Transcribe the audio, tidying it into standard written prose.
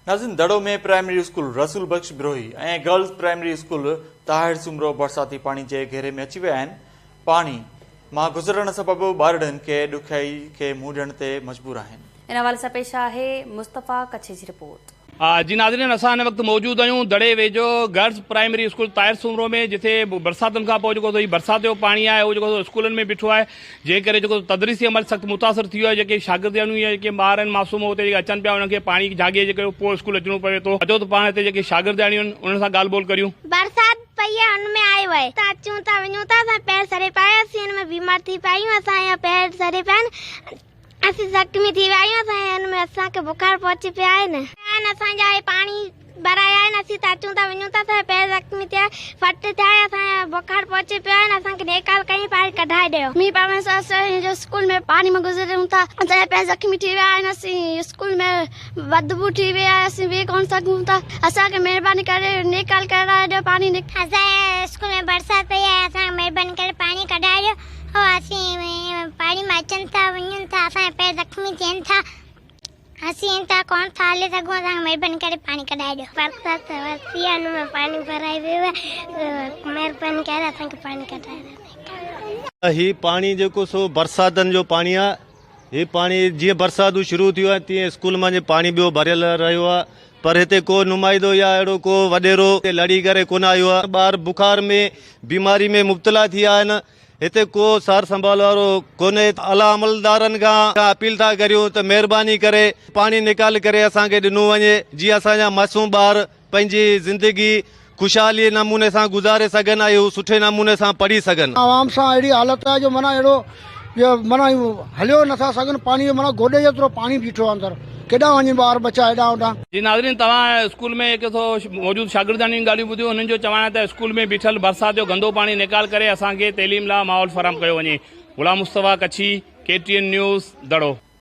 ناظرين Daro ۾ primary school Rasool Bakhsh Brohi ۽ girls primary school Tahir Soomro برساتي پاڻي جي گهيري ۾ اچي ويا آهن، پاڻي مان گذرڻ سبب ٻارڙن کي ڏکيائي کي منهن ڏيڻ تي مجبور آهن. ان حوالي سان پيش آهي مصطفيٰ ڪڇي جي رپورٽ. جي ناظرين اسان هن وقت موجود آهيون دڙي ويجهو girls primary school Tahir Soomro ۾ جتي برساتن کان پوء جيڪو سو هي برسات جو پاڻي آهي اهو جيڪو سو اسڪولن ۾ بيٺو آهي جنهن ڪري جيڪو تدريسي عمل سخت متاثر ٿي ويو آهي جيڪي شاگردياڻيون يا جيڪي ٻار آهن معصوم اتي جيڪي اچن پيا انهن کي پاڻي جهاڳي جيڪو پوء اسڪول اچڻو پوي ٿو اچو ته پاڻ هتي جيڪي شاگردياڻيون آهن انهن سان ڳالهه ٻولهه ڪريون. برسات پئي آهي ان ۾ آيو آهي ته اچون ٿا وڃون ٿا اسان پير سڙي پيا آهن اسين ان ۾ بيمار ٿي پيا آهيون اسان جا پير سڙي پيا آهن اسين زخمي ٿي ويا آهيون اسان ان ۾ اسان کي بخار پهچي پيا آهن. آهن اسان جا هي پاڻي ڀرايا آهن اسين ته اچون ٿا وڃون ٿا اسان جا پير زخمي ٿيا ڦٽ ٿيا آهن اسان جا بخار پهچي پيو آهن اسان کي نيڪال ڪري پاڻي ڪڍائي ڏيو. مينهن پوڻ سان اسان جو اسڪول ۾ پاڻي مان گذريون ٿا اسان جا پير زخمي ٿي ويا آهن اسين اسڪول ۾ بدبو ٿي وئي آهي اسين ويهي ڪونه سگهون ٿا اسان کي مهرباني ڪري نيڪال ڪرائي ڏيو پاڻي. اسان جي اسڪول ۾ برسات پئي آهي اسان کي مهرباني ڪري پاڻي ڪڍائي ڏيو. هو اسين پاڙي مان اچن ٿا وڃون ٿا اسان جا پير زخمي ٿين ٿا اسين هن تان ڪونه ٿا هلي سگهون اسان کي مهرباني ڪري پاڻي ڪڍائي ڏيو. برسات وسي آهي ان ۾ پاڻي ڀرائي ويو آهي مهرباني ڪري اسان کي پاڻي ڪڍائي ڏيو. هي پاڻي جيڪو سو برساتن جو پاڻي آهي هي پاڻي جيئن برساتون شروع ٿيون آهن تيئن اسڪول مان پاڻي ٻيو ڀريل رهيو آهي پر هتي ڪو نمائندو يا اهڙو ڪو وڏيرو لڙي ڪري ڪونه آيو آهي ٻار بخار ۾ بيماري ۾ مبتلا ٿي ويا آهن هتي ڪو سار سنڀال وارو ڪونهي اعليٰ عملدارن کان اپيل ٿا ڪريون ته مهرباني ڪري پاڻي نيڪال ڪري اسان کي ڏنو وڃي جيئن اسان جا معصوم ٻار پنهنجي زندگي خوشحالي نموني سان گذاري سگهن ۽ هو سٺي نموني سان پڙهي سگهن. عوام سان اهڙي حالت آهي جو معنيٰ اهڙو جو معنيٰ هليو نٿا سگهن پاڻي جو معنيٰ گوڏي جيترو پاڻي بيٺو آهي اندر ڪيڏانهن وڃن ٻار ٻچا هيڏانهن هوڏانهن. جي ناظرين توهان اسڪول ۾ هڪ سو موجود شاگردياڻين جون ڳالهيون ٻڌيون انهن جو چوڻ آهي ته اسڪول ۾ بيٺل برسات جو گندو پاڻي نيڪال ڪري اسان کي تعليم لاء ماحول فراهم ڪيو وڃي Ghulam Mustafa Kachhi K T N news Daro.